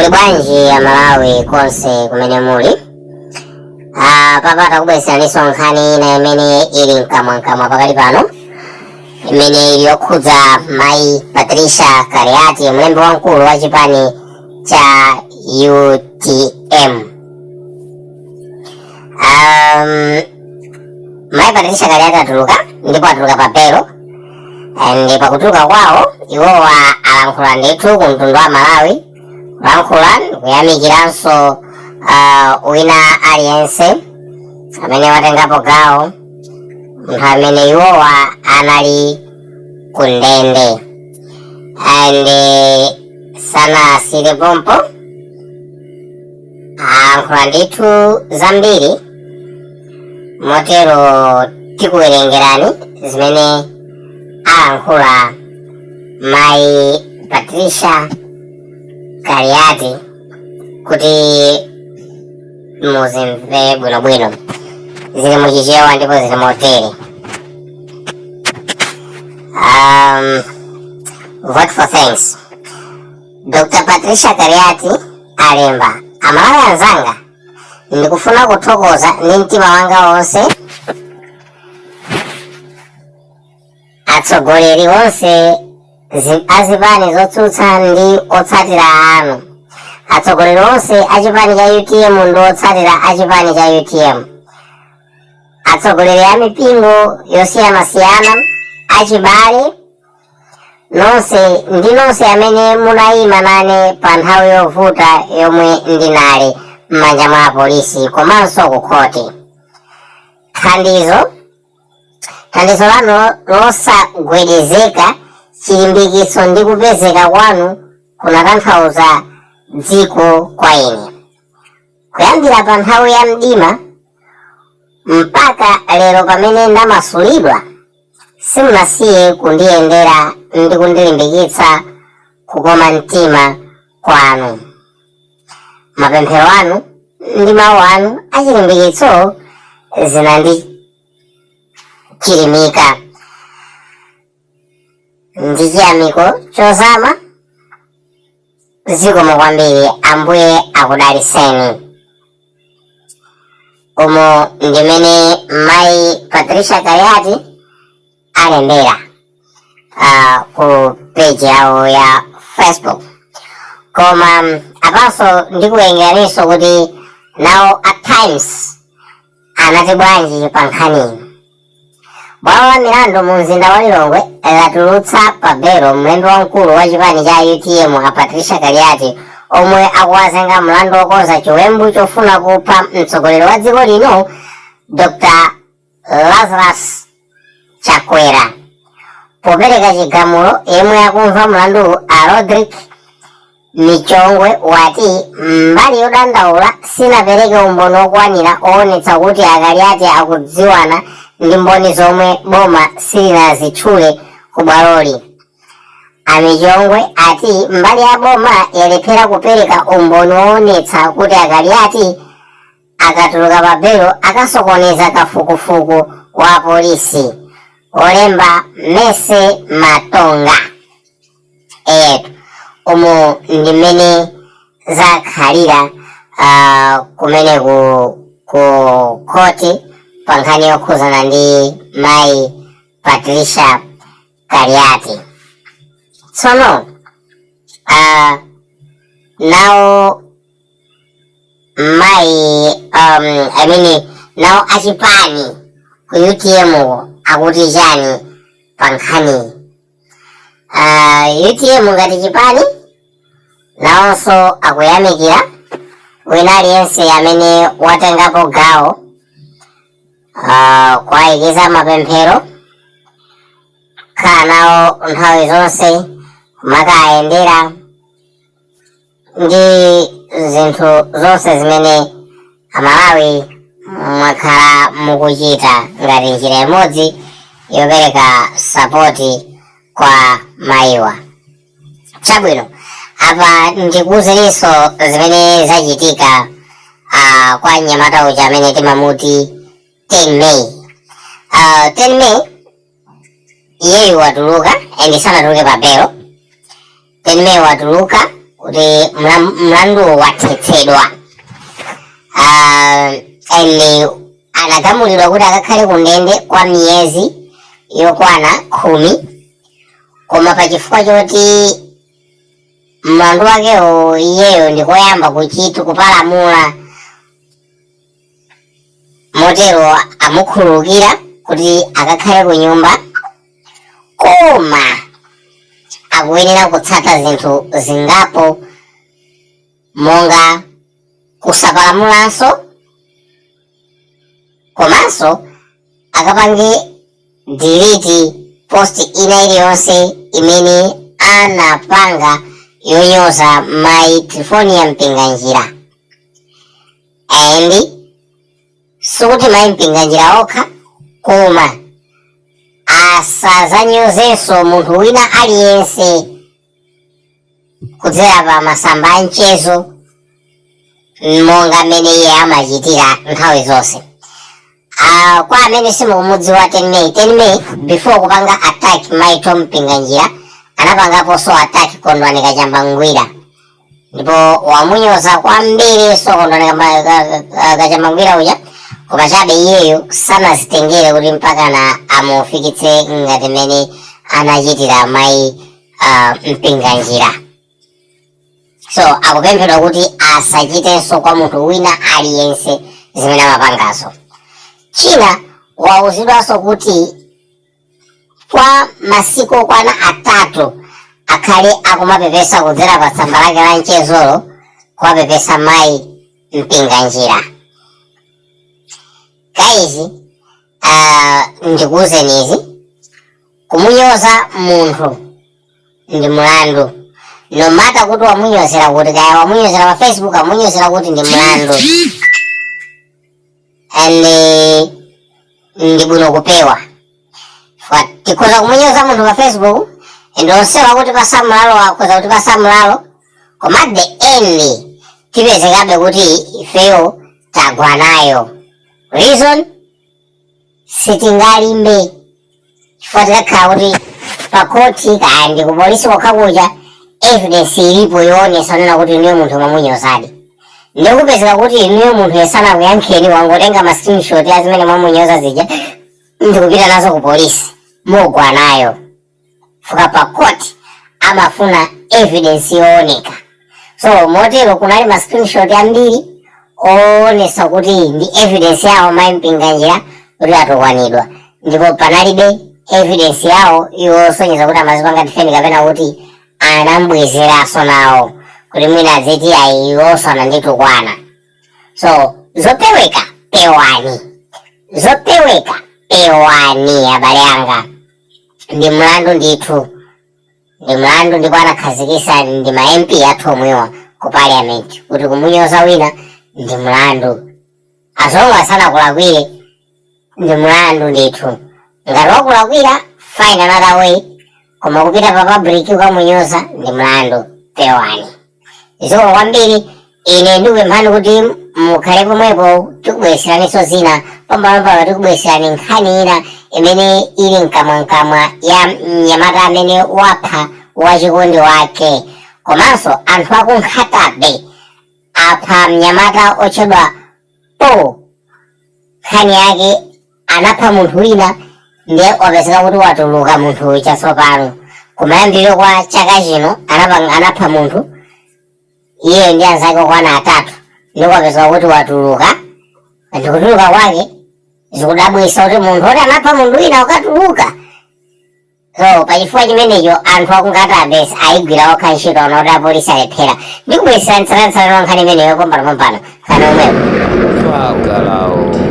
Muli bwanji Amalawi konse kumene muli? Papa takubweretseraniso nkhani ina imene ili mkamwamkamwa pakali pano, imene ili yokhudza mayi Patricia Kaliati, mlembi wamkulu wa chipani cha UTM. Mayi Patricia Kaliati atuluka, ndipo atuluka pa belo, and pakutuluka kwawo iwowa alankhula ndithu ku mtundu wa Malawi, kulankhula kuyamikiranso wina aliyense amene watengapo gawo munthu amene iwowa anali ku ndende. And sanasire pompo, alankhula ndithu zambiri, motero tikuwerengerani zimene alankhula mayi Patricia Kaliati kuti muzimve bwinobwino. Zili muchichewa ndipo zili motere. Vote for thanks. Dr. Patricia Kaliati alemba: "Amalawi anzanga, ndikufuna kuthokoza ndi mtima wanga wonse atsogoleri onse azipani zotsutsa ndi otsatira anu, atsogoleri onse a chipani cha UTM ndi otsatira a chipani cha UTM, atsogoleri a mipingo yosiyanasiyana, achibale nonse ndi nonse amene munayima nane pa nthawi yovuta yomwe ndinali m'manja mwa apolisi komanso ku khoti. Thandizo lanu losagwedezeka, chilimbikitso ndi kupezeka kwanu kunatanthauza dziko kwa ine. Kuyambira pa nthawi ya mdima mpaka lero pamene ndamasulidwa, simunasiye kundiyendera ndi kundilimbikitsa kukoma mtima kwanu. Mapemphero anu ndi mawu anu achilimbikitso zinandichilimika. Ndi chiyamiko chozama, zikomo kwambiri, Ambuye akudaliseni." Umo ndimene mayi Patricia Kaliati alembera ku page yawo ya Facebook. Koma apanso ndikuwerengeraninso kuti nawo a Times anati bwanji pa nkhaniyi. Bwalo la milandu mu mzinda wa Lilongwe latulutsa pa belo mlembi wamkulu wa chipani cha UTM a Patricia Kaliati, omwe akuwazenga mlandu wokonza chiwembu chofuna kupha mtsogoleri wa dziko lino Dr Lazarus Chakwera. Popereka chigamulo, yemwe akumva mlanduwu a Rodrick Michongwe wati mbali yodandaula sinapereke umboni wokwanira owonetsa kuti a Kaliati akudziwana ndi mboni zomwe boma silinazitchule ku bwaloli. A Michongwe ati mbali ya boma yalephera kupereka umboni woonetsa kuti a Kaliati akatuluka pa belo akasokoneza kafukufuku wa polisi. Olemba Mese Matonga. Eyetu, umu ndi mmene zakhalira kumene ku khoti pa nkhani yokhuzana ndi mayi Patricia Kaliati. Tsono nawo mayi, I mean, nawo achipani ku UTM akuti chani pa nkhaniyi? UTM ngati chipani nawonso akuyamikira wina aliyense amene watengapo gawo kuwayikiza mapemphero, kukhala nawo nthawi zonse, kumakayendera ndi zinthu zonse zimene Amalawi mwakhala mukuchita ngati njira imodzi yopereka sapoti kwa mayiwa. Chabwino, apa ndikuwuzeninso zimene zachitika kwa mnyamata uja amene timamuti 10 May. 10 May iyeyu watuluka, and sanatuluke pa belo. 10 May watuluka. Kuti mlanduwo wathetsedwa. And anagamulidwa kuti akakhale ku ndende kwa miyezi yokwana 10, koma pachifukwa choti mlandu wakewo iyeyo ndikoyamba kuchita kupalamula, motero amukhululukira kuti akakhale ku nyumba, koma akuyenera kutsata zinthu zingapo monga kusapalamulanso, komanso akapange delete post ina iliyonse imene anapanga yonyoza mayi Trifonia Mpinganjira. And sikuti mayi Mpinganjira okha, koma asazanyozenso munthu wina aliyense kudzera pa masamba a mchezo monga mmene iye amachitira nthawi zonse. Kwa amene simukumudziwa 10 May, 10 May before kupanga attack mayi Tom Mpinganjira, anapangaponso attack Kondwani Kachamba Ngwira, ndipo wamunyoza kwambiri. So Kondwani Kachamba Ngwira uja, koma chabe iyeyo sanazitengere kuti mpaka na amufikitse ngati mmene anachitira mayi Mpinganjira. So akupemphedwa kuti asachitenso kwa munthu wina aliyense zimene amapangazo. China, wauzidwanso kuti kwa masiku okwana 3 akhale akumapepesa kudzera pa tsamba lake la mchezolo, kuwapepesa mayi Mpinganjira. Guys, ndikuwuzeni izi, kumunyoza munthu ndi mulandu, no matter kuti wamunyozera kuti, kaya wamunyozera pa Facebook, wamunyozera kuti, ndi mlandu and ndi bwino kupewa. Tikhoza kumunyoza munthu pa Facebook and onsewa kuti pasamulalo, akhoza kuti pasamulalo, koma at the end tipezekabe kuti ifeyo tagwa nayo. Reason, sitingalimbe, chifukwa tikakhala kuti pakoti kaya ndi kupolisi kokha kuja, evidence ilipo yoonesa nena kuti inuyo munthu mwamunyozadi. Ndikupezeka kuti inuyo munthu yesanakuyankheni, wangotenga ma screenshot ya zimene mwamunyoza zija ndikupita nazo ku polisi, mugwa nayo. Fuka pa court amafuna evidence yooneka. So motero kunali ma screenshot ambiri oonesa kuti ndi evidence yawo mayi Mpinganjira kuti atukwanidwa, ndipo panalibe evidence yawo yosonyeza kuti amazipanga defend kapena kuti anambwezeranso nawo kuti mwina adziti ayi, iwonso ananditukwana. So zopeweka pewani, zopeweka pewani, abale anga. Ndi mlandu ndithu, ndi mlandu, ndipo anakhazikisa ndi ma MP athu omwewa ku parliament kuti kumunyoza wina ndi mlandu, as long asanakulakwire ndi mlandu ndithu. Ngati wakulakwira, find another way, koma kupita pa public ukamunyoza ndi mlandu, pewani. Zikomo kwambiri. Ine ndikupemphani kuti mukhale pomwepo, tikubwereseraninso zina pambalompalo. Tikubwereserani nkhani ina imene ili mkamwamkamwa ya mnyamata amene wapha wachikondi wake, komanso anthu aku Nkhata Bay apha mnyamata otchedwa Paul. Nkhani yake anapha munthu wina, ndiye wapezeka kuti watuluka munthu uja tsopano. Kumayambiriro kwa chaka chino anapha munthu iye ndi anzake okwana atatu, ndipo wapezeka kuti watuluka. Ndikutuluka kwake zikudabwisa kuti munthu oti anapha munthu wina ukatuluka. So pachifukwa chimenecho anthu aku Nkhata Bay ayigwira okha ntchito, ona kuti apolisi alephera. Ndikubweresera mtsatantsatano wa nkhani imeneyo pompanopompano. Nkhani omwepo. Fakalao.